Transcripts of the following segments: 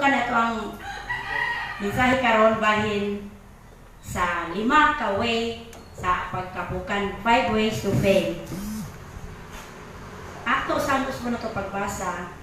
Kapukan ato ang mensahe karon bahin sa lima ka way sa pagkapukan, five ways to fail. Ato sa mo na ito pagbasa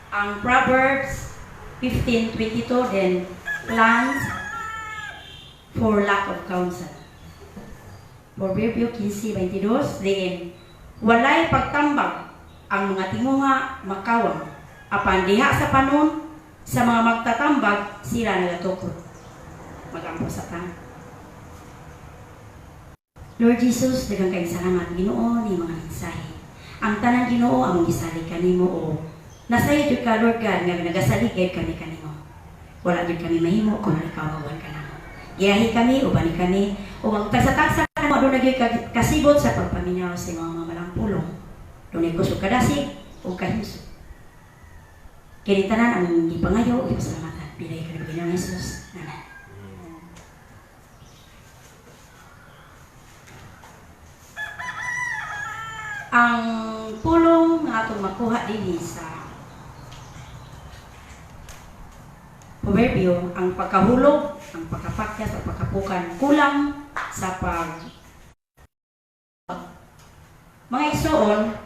ang Proverbs 15:22, then plans for lack of counsel. Proverbio 15:22, then walay pagtambag ang mga tinguha makawang, apan diha sa panon sa mga magtatambag sila nagatukod. Magampo sa ta. Lord Jesus, daghang kayong salamat Ginoo ni mga mensahe. Ang tanan Ginoo among gisalig kanimo o nasaya jud ka Lord God nga nagasalig gyud kami kanimo. Wala jud kami mahimo kun ikaw mabuhat ka namo. Giyahi kami, ubani kami, ug ang tagsa-tagsa kanimo aduna gyud kasibot sa pagpaminaw sa imong mga malang pulong. Dunay kusog kadasig ug kahimsog. Kini tanan ang gipangayo ug gipasalamatan. Pilay ka Ginoong Jesus. Amen. Ang pulong nga atong makuha dinhi sa Proverbio, ang pagkahulog, ang pagkapakyas, ang pagkapukan, kulang sa pag mga igsoon.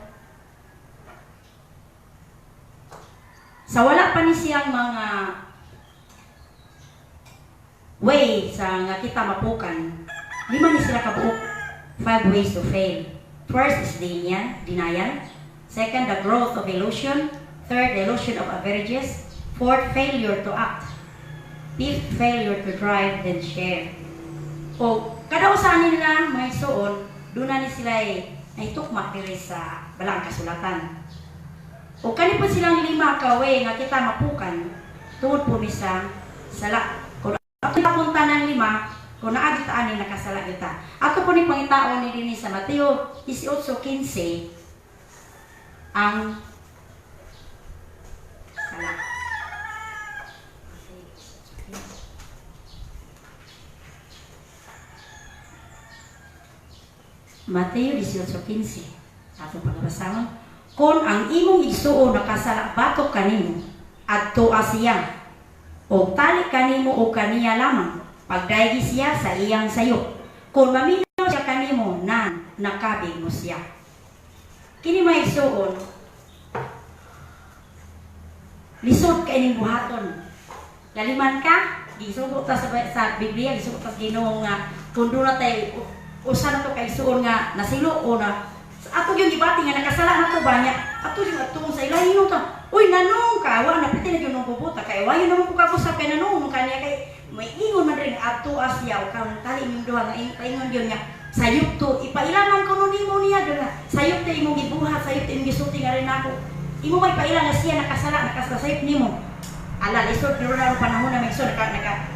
Sa wala pa ni siyang mga way sa nga kita mapukan, lima ni sila kabuok, five ways to fail. First is denial. Second, the growth of illusion. Third, the illusion of averages. Fourth, failure to act. Fifth, failure to drive, then share. O kada usa nila mga igsoon, doon na ni sila naitukma diri sa balaang kasulatan. O kani po silang lima ka way nga kita mapukan tungod po ni sa sala. Kung ato punta ng lima, kung naagi ta ani nakasala kita. Ato po ni pangitaon ni dinhi sa Mateo 18:15 ang sala. Mateo 18:15. Ato pagbasahon. Kung ang imong igsuon nakasala batok kanimo, adtoa siya, o tali kanimo o kaniya lamang, pagdaygi siya sa iyang sayop. Kung maminaw siya kanimo, na nakabig mo siya. Kini mga igsuon, lisod ka ining buhaton. Laliman ka, gisugo ta sa Biblia, gisugo ta sa Ginoo nga kung doon na tayo, usa na to ka igsuon nga nasilo o na ato yung gibati nga nakasala na to ba niya, ato yung atong sa ilahin ta. Uy, nanong ka, wa na piti na yun ang bubuta kay wayo naman po kagusap kay nanong kaniya kay may ingon man rin ato asya o kang tali inyong duha nga paingon yun nga sayop to ipailaman ko nun nimo niya doon nga sayop to imong gibuhat, sayop to imong gisulti nga rin ako imo may paila nga siya nakasala nakasayop nimo. Ala lisod pero na panahon na may isod naka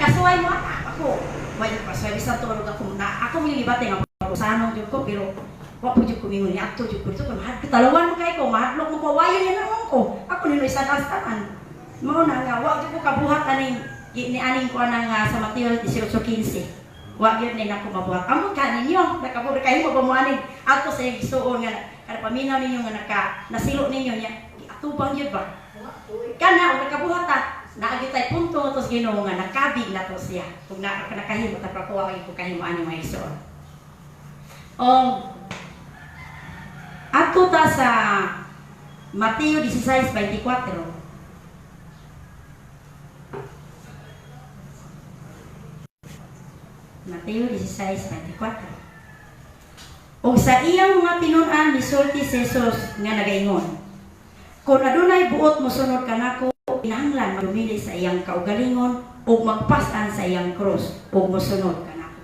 kasuway mo ako way kasuway bisan tuod ako na ako mo gibati nga usanong jud ko pero wa po jud ko mingon ni ato jud ko dito mahadlok talawan mo kay ko mahadlok mo ko wayo niya naon ko ako nino isa tanan mao na nga wa jud ko kabuhat aning ni aning ko anang sa Mateo 18:15 wa gyud ni nako mabuhat amot ka ninyo nakaburi kayo mo aning ato sa igsuon nga kada paminaw ninyo nga naka nasilo ninyo nya atubang gyud ba kana og nakabuhat ta naagi tay punto tos Ginoo nga nakabig na to siya kung na nakahimo ta pakuha ko kahimo ani mga igsuon. O ato ta sa Mateo 16:24. Mateo 16:24. Og sa iyang mga tinun-an misulti si Jesus nga nagaingon, kung adunay buot mosunod kanako, kinahanglan magdumili sa iyang kaugalingon ug magpas-an sa iyang krus ug mosunod kanako.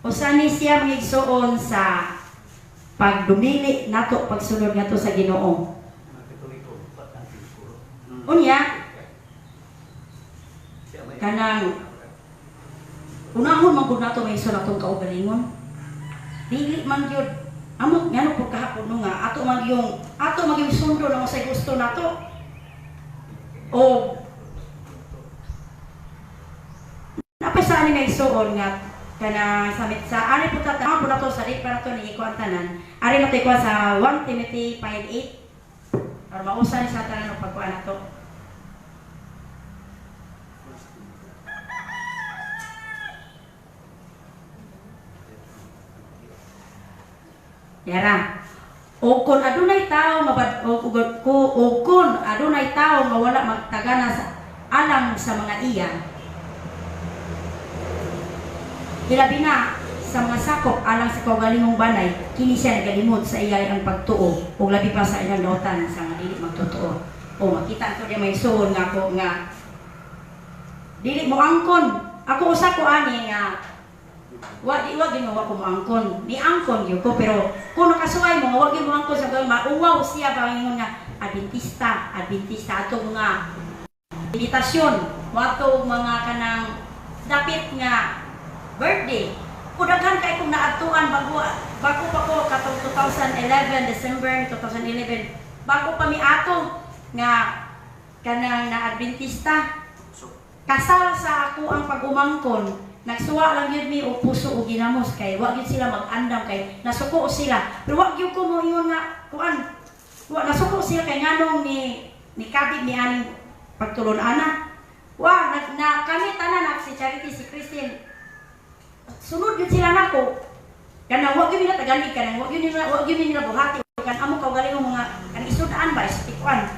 Usa ni siya mga igsuon sa pagdumili nato pagsunod nato sa Ginoo. Unya kanang unahon man gud nato may igsuon atong kaugalingon. Dili man gyud amot ngano pud kahapon no nga ato man yung sundo na sa gusto nato. O napay sa ani nga igsuon nga Kana sa sa ari po ta po nato sa di pa nato ni ikuan tanan. Ari nato ikuan sa 1 Timothy 5:8. Aron mausa ni sa tanan og pagkuan nato. Yara. O kon adunay tawo nga o kon adunay tawo nga wala magtagana sa alang sa mga iya, hilabi na sa mga sakop alang sa kaugalingong banay, kini siya nagalimot sa iya ang pagtuo ug labi pa sa ilang dautan sa mga dili magtotoo. O makita ato di may suon nga ako nga dili mo angkon. Ako usa ko ani nga wa di wa ginawa ko moangkon. Ni angkon gyud ko, pero kung nakasuway mo wa gyud moangkon sa gawin, mauwaw siya ba ingon nga Adventista, Adventista ato mga imbitasyon, wato mga kanang dapit nga birthday. Kudaghan kay kung naadtuan bago bago pa ko katong 2011, December 2011, bago pa mi ato nga kanang na Adventista. Kasal sa ako ang pag-umangkon, nagsuwa lang yun mi og puso og ginamos kay wa gyud sila mag-andam kay nasuko sila. Pero wa gyud ko moingon nga kuan, wa nasuko sila kay nganong ni kabig ni aning pagtulon-ana. Wa na kami tanan na si Charity, si Christine, sunod gyud sila nako. Kanang wa gyud nila tagani, kanang wa gyud nila buhati kan amo kaugalingong mga kan isud-an ba isikuan.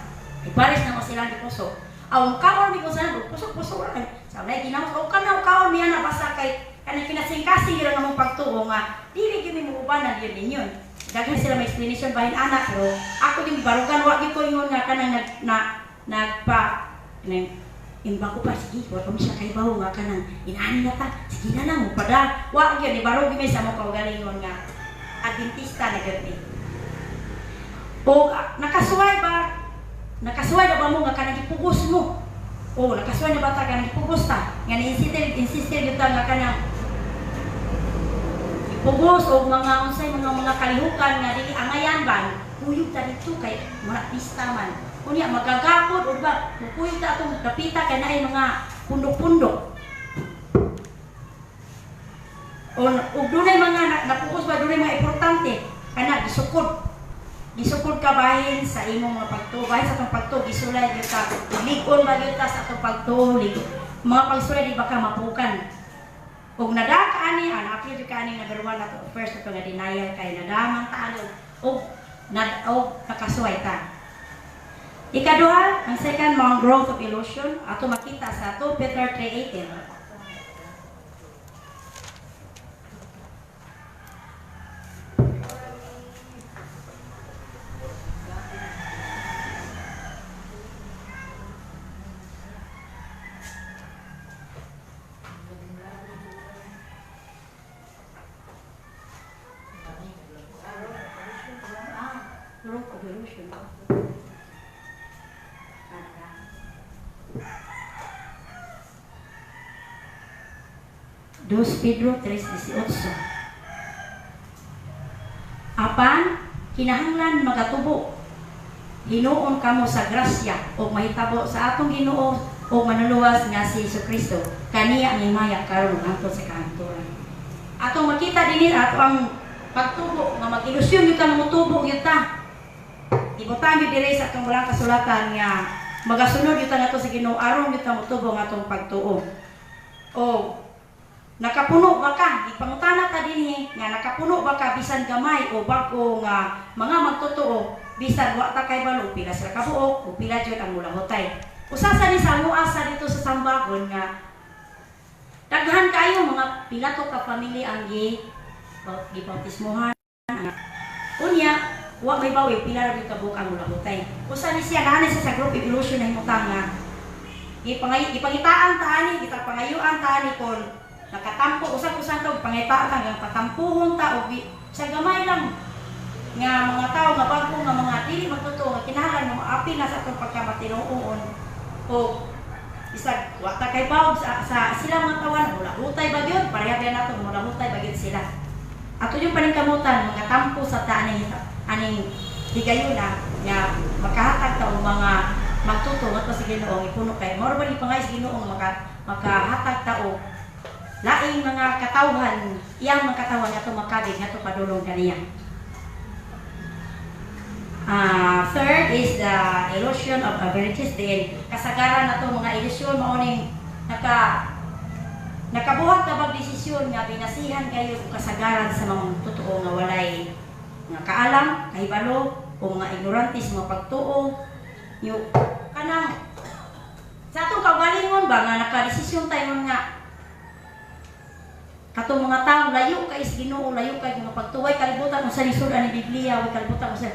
Ipares na mo sila ni puso. Aw kaon mi ko sa puso-puso ra sa nay ginamos o kanaw kaon mi ana basta kay kanang kinasingkasing ra namong pagtuo nga dili gyud mi muubanan gyud ninyo. Daghan sila may explanation bahin ana, pero ako gyud barugan wa gyud ko ingon nga kanang nagpa nang imbang ko pa sige wa pa mi siya kaybaw nga kanang inaani na ta sige na lang mo pada wa gyud ni barog gyud mi sa among kaugalingon nga Adventista na gyud mi. O nakasuway ba? Nakasuway na ba mo nga kanang ipugos mo? O nakasuway na ba ta kanang ipugos ta? Nga ni-insistir gyud ta nga kanang ipugos o mga unsay mga kalihukan nga dili angayan ba? Kuyog ta dito kay mura pista man. Unya magagakod o ba mukuyog ta atong dapita kay naay mga pundok-pundok. O ug dunay mga napugos ba dunay mga importante kana gisukod. Gisukod ka bahin sa imong mga pagtuo, bahin sa atong pagtuo, gisulay gyud ka, lig-on ba gyud ta sa atong pagtuo, mga pagsulay di ba ka mapukan. Ug nada ka ani, ang apil gyud ka ani number 1 ato first ato nga denial kay nadaman ta ani ug og nakasuway ta. Ikaduha, ang second mao ang growth of illusion ato makita sa 2 Peter 3:18. Growth of illusion. Dos Pedro 3:18. Apan kinahanglan magatubo hinuon kamo sa grasya o mahitabo sa atong Ginoo o manuluwas nga si Jesucristo, kaniya ang himaya karon hangtod sa kahanturan. Atong makita dinhi ato ang pagtubo nga mag-ilusyon gyud ta, motubo gyud ta. Ibutang gyud diri sa atong walang kasulatan nga magasunod gyud ta nato sa Ginoo aron gyud ta motubo ang atong pagtuo. O nakapuno ba ka? Ipangutana ta dinhi nga nakapuno ba ka bisan gamay o bag-o nga mga magtotoo bisan wa ta kay balo pila sila kabuok o pila jud ang mulahutay. Usa sa ni sa asa dito sa Sambagon nga daghan kayo mga pila to ka pamilya ang gibautismohan. Unya wa may bawi pila ra gyud kabuok ang mulahutay. Usa ni siya naa ni siya sa group evolution na himutang nga gipangitaan ta ani, gitapangayuan ta ani kon nakatampo usag-usan ta pangitaan ta nga patampuhon ta og sa gamay lang nga mga tawo nga bag-o nga mga dili magtotoo nga kinahanglan mo apil na sa atong pagkamatinuon o isag wa ta kay bawog sa sila mga tawan mulahutay ba gyud pareha ba nato mulahutay ba gyud sila. Ato yung paningkamutan mga tampo sa ta aning higayuna nga makahatag ta og mga magtuto ngadto sa Ginoo ipuno kay mao ra ba ni pangay sa Ginoo nga makahatag ta og laing mga katawhan, iyang mga katawhan nga atong makabig nga atong padulong kaniya. Third is the illusion of averages. Then kasagaran nato mga ilusyon mao ning nakabuhat ka bag desisyon nga binasihan kayo og kasagaran sa mga totoo nga walay nga kaalam, kahibalo o mga ignorante sa mga pagtuo. Yung kanang sa atong kaugalingon ba nga nakadesisyon tayo nga katong mga tawo layo kay sa Ginoo, layo kay mga pagtuway kalibutan unsa ni sud ani Biblia, way kalibutan unsa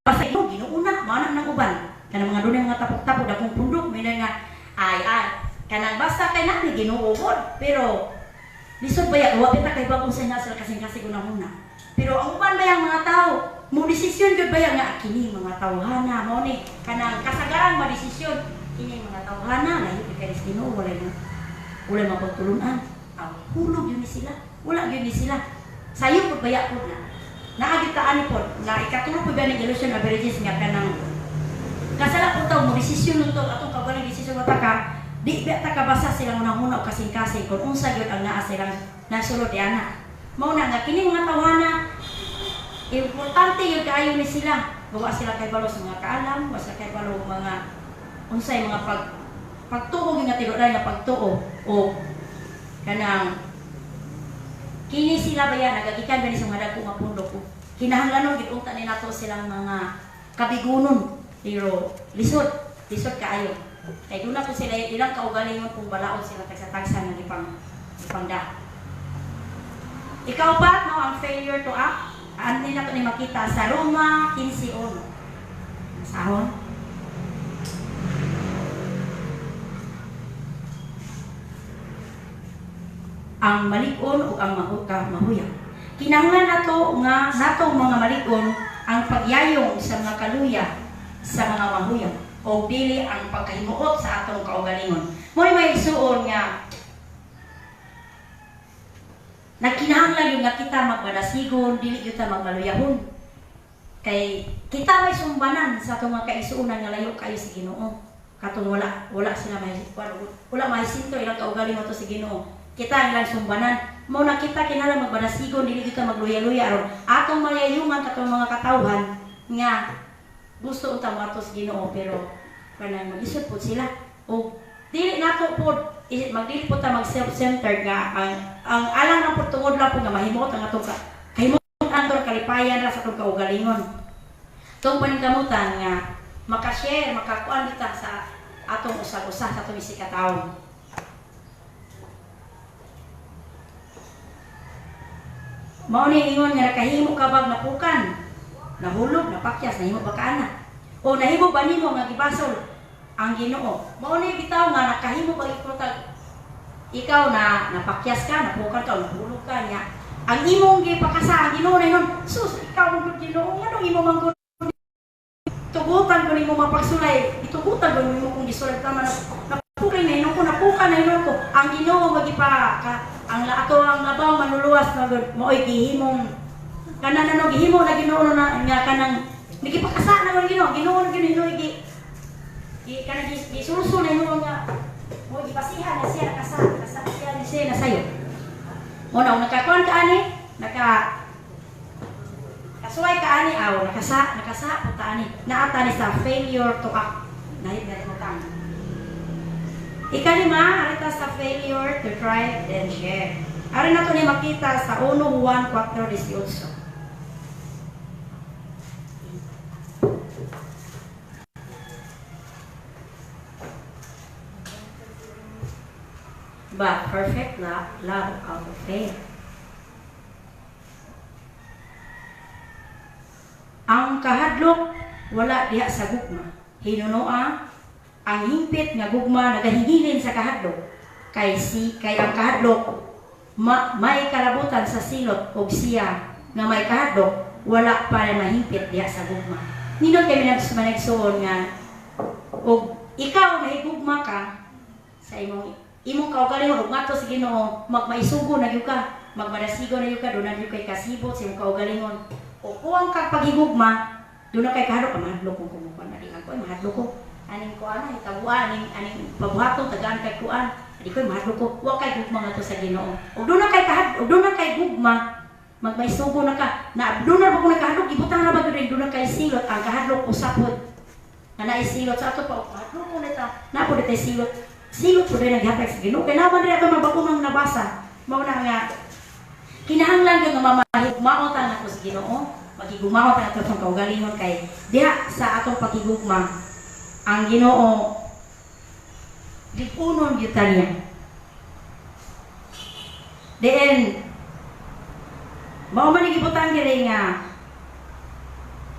basta Ginoo Ginoo na mana nang uban kanang mga dunay mga tapok-tapok dakong pundok may nga ay ay kanang basta kay na ni Ginoo pod, pero lisod ba ya wa kita kay bagong sa sila kasing-kasing unang-una. Pero ang uban ba yang mga tao mo desisyon gyud ba ya nga kini mga tawhana mao ni kanang kasagaran madesisyon kini mga tawhana layo kay sa Ginoo, walay walay mapagtulunan. Ang hulog yun ni sila, wala yun ni sila. Sayo po baya po na. Naagit ta ani po, na ikatulo po ba ng illusion averages nga kanang kasala po tao mo desisyon nito atong kaugaling desisyon mata ka, di ba ta kabasa silang unang-una o kasing-kasing kung unsa gyud ang naa silang nasulod diana. Mao na nga kini mga tawhana importante yun kaayo ni sila. Gawa sila kay balo sa mga kaalam, wa sila kay balo mga unsay mga pagtuo nga tinuod nga pagtuo o kanang kini sila baya nagagikan ba ni sa mga dagko nga pundok ko. Kinahanglanon gid unta ni nato silang mga kabigunon pero lisod, lisod kaayo. Kay duna po sila ilang kaugalingon kung balaod sila tagsa-tagsa nga gipangda. Ikaw ba no ang failure to act? Ani nato ni makita sa Roma 15:1. Nasahon? Ang malig-on o ang mahuyang. Kinahanglan nato nga natong mga malig-on ang pagyayong sa mga kaluya sa mga mahuyang o dili ang pagkahimuot sa atong kaugalingon. Mo'y may isuon nga nagkinahanglan yun nga kita magbalasigon, dili yun ta magmaluyahon. Kay kita may sumbanan sa atong mga kaisuonan nga layo kayo sa Ginoo. Katong wala sila may wala mahisinto ilang kaugalingon to sa Ginoo. Kita ang ilang sumbanan. Mao na kita kinahanglan magbalasigon, dili kita magluya-luya aron atong mayayungan katong mga katawhan nga gusto unta moadto sa Ginoo pero kanang maglisod pod sila. O dili nato pod magdili pod ta mag self-centered nga ang alang ng pagtungod lang po nga mahimuot ang atong kahimuot ang atong kalipayan ra sa atong kaugalingon. Tong paningkamutan nga makashare, makakuan kita sa atong usag-usa sa atong isikatawo. Mao ni ingon nga nakahimo ka bag napukan, nahulog, napakyas, nahimo ba ka ana? O nahimo ba nimo nga gibasol ang Ginoo? Mao ni bitaw nga nakahimo ba ikaw ikaw na napakyas ka, napukan ka, nahulog ka niya. Ang imong gipakasa ang Ginoo na ingon, sus ikaw ang Ginoo, nganong imo man gud tugutan ko nimo mapagsulay, itugutan ko nimo kung gisulay tama na napukay na inon ko, napukan na inon ko. Ang Ginoo magipa ka, ang ato ang labaw manluluwas na maoy gihimong kanan ano gihimo na Ginoo na nga kanang nagipakasa na man Ginoo, Ginoo na Ginoo gi gi kanang gisulsul na ingon nga mo gipasihan na siya nakasa nakasa siya ni siya nasayo. Mo na nakakuan ka ani, naka kasuway ka ani aw nakasa nakasa punta ani naata ni sa failure to act nahit na mo. Ikalima, arita sa failure to try and share. Ari na to ni makita sa 1 Juan 4:18. But perfect love out of faith. Ang kahadlok wala diha sa gugma. Hinunoa ang hingpit nga gugma nagahihilin sa kahadlok kay kay ang kahadlok may kalabutan sa silot og siya nga may kahadlok wala pa na mahingpit diha sa gugma. Nindot kay managsuon nga og ikaw nahigugma ka sa imong kaugalingon ug ngadto sa Ginoo, magmaisugo na gyud ka, magmadasigo na gyud ka, doon na gyud kay kasibot sa imong kaugalingon. O kuwang ka paghigugma, doon na kay kahadlok, mahadlok kung kumukuan na di ako, mahadlok ko. Aning kuan na hitabuan, aning pabuhaton tagaan kay kuan, Di ko mahadlok ko, wa kay gugma ngadto sa Ginoo. Ug duna kay kahad, ug duna kay gugma, magmaisugo na ka. Na duna ba ko nakahadlok, ibutang na ba gyud duna kay silot ang kahadlok, usapod. Nga naay silot sa ato pa, mahadlok ko nita. Na po ditay silot. Silot po din naghatag sa Ginoo. Kay naman diri ato mabako nabasa. Mao na nga kinahanglan gyud nga mamahigugmaon ta ngadto sa Ginoo. Magigugmaon ta ngadto sa kaugalingon kay diha sa atong pakigugma ang Ginoo likunon gyud ta niya. Then mao man ni gibutang diri nga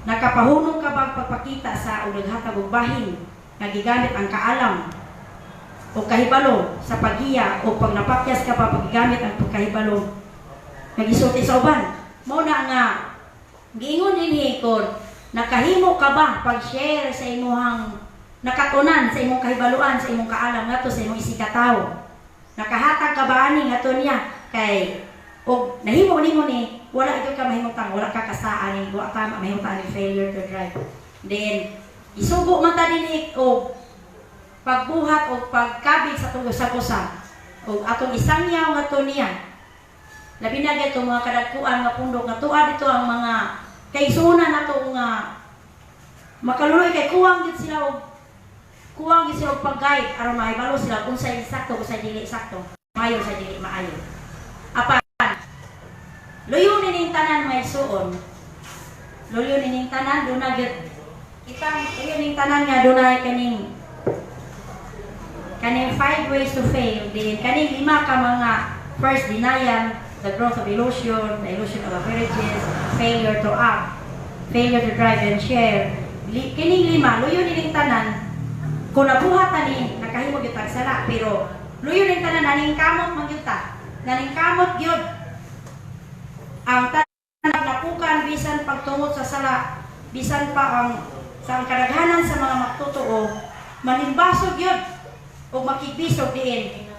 nakapahunong ka bang pagpakita sa o naghatag og bahin nga gigamit ang kaalam o kahibalo sa paggiya o pag napakyas ka pa paggamit ang pagkahibalo nga gisulti sa uban? Mao na nga giingon dinhi kon nakahimo ka ba pag-share sa imuhang nakatunan, sa imong kahibaluan, sa imong kaalam ngadto sa imong isigkatawo? Nakahatag ka ba ani ngadto niya? Kay og nahimo nimo ni, wala gyud ka mahimutang, wala ka kasaan ni, wa ka mahimutang ni failure to drive. Then isugo man ta dinhi og pagbuhat o pagkabig sa atong usa-usa og atong isangyaw ngadto niya, labi na gyud mga kadagkuan nga pundok nga tuad dito ang mga kaigsuonan nato nga makaluloy, kay kuwang gyud sila og pag-guide aron mahibalo sila kung sa sakto, kung sa dili sakto, maayo sa dili maayo. Apan luyo ning tanan, mga igsuon, luyo ning tanan, duna gyud kitang luyo ning tanan nga dunay kaning five ways to fail din, kaning lima ka mga: first, denial, the growth of illusion, the illusion of appearances, failure to act, failure to drive and share. Kining lima, luyo nining tanan, kung nabuhatan ni, nakahimo gyud tag sala, pero luyo ning tanan, naningkamot man gyud ta. Naningkamot gyud. Ang tanan napukan bisan pagtungot sa sala, bisan pa ang sa ang kadaghanan sa mga magtotoo, manimbasog gyud o makigbisog diin.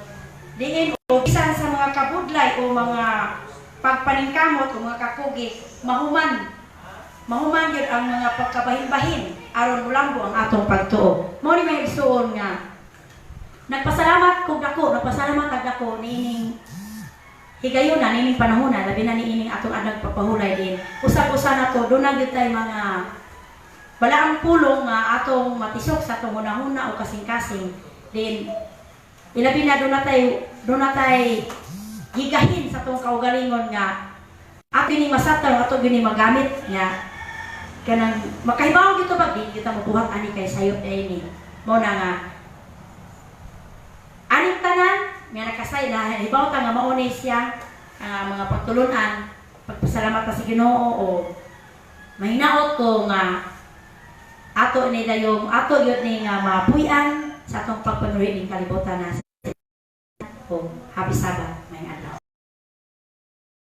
Diin o bisan sa mga kabudlay o mga pagpaningkamot o mga kakugi, mahuman mahuman gyud ang mga pagkabahin-bahin aron mulambo ang atong pagtuo. Mao ni, mga igsuon, nga nagpasalamat kog dako, nagpasalamat ag dako niining higayuna, niining panahona, labi na niining atong adlaw pagpahulay din. Usab-usa nato duna gyud tay mga balaang pulong nga atong matisok sa atong hunahuna o kasing-kasing. Din ilabi na duna tay gigahin sa atong kaugalingon nga ato ni masatang, ato gyud ni magamit nga kanang makahibaw gyud ba di kita mabuhat ani kay sayop dai ni. Mao na nga aning tanan nga nakasay na hibaw ta nga mao ni siya ang mga pagtulunan. Pagpasalamat ta sa Ginoo o mahinaot ko nga ato ni dayong ato gyud ni nga mapuy-an sa atong pagpanuhi ning kalibutan na. O happy Sabbath, may adlaw.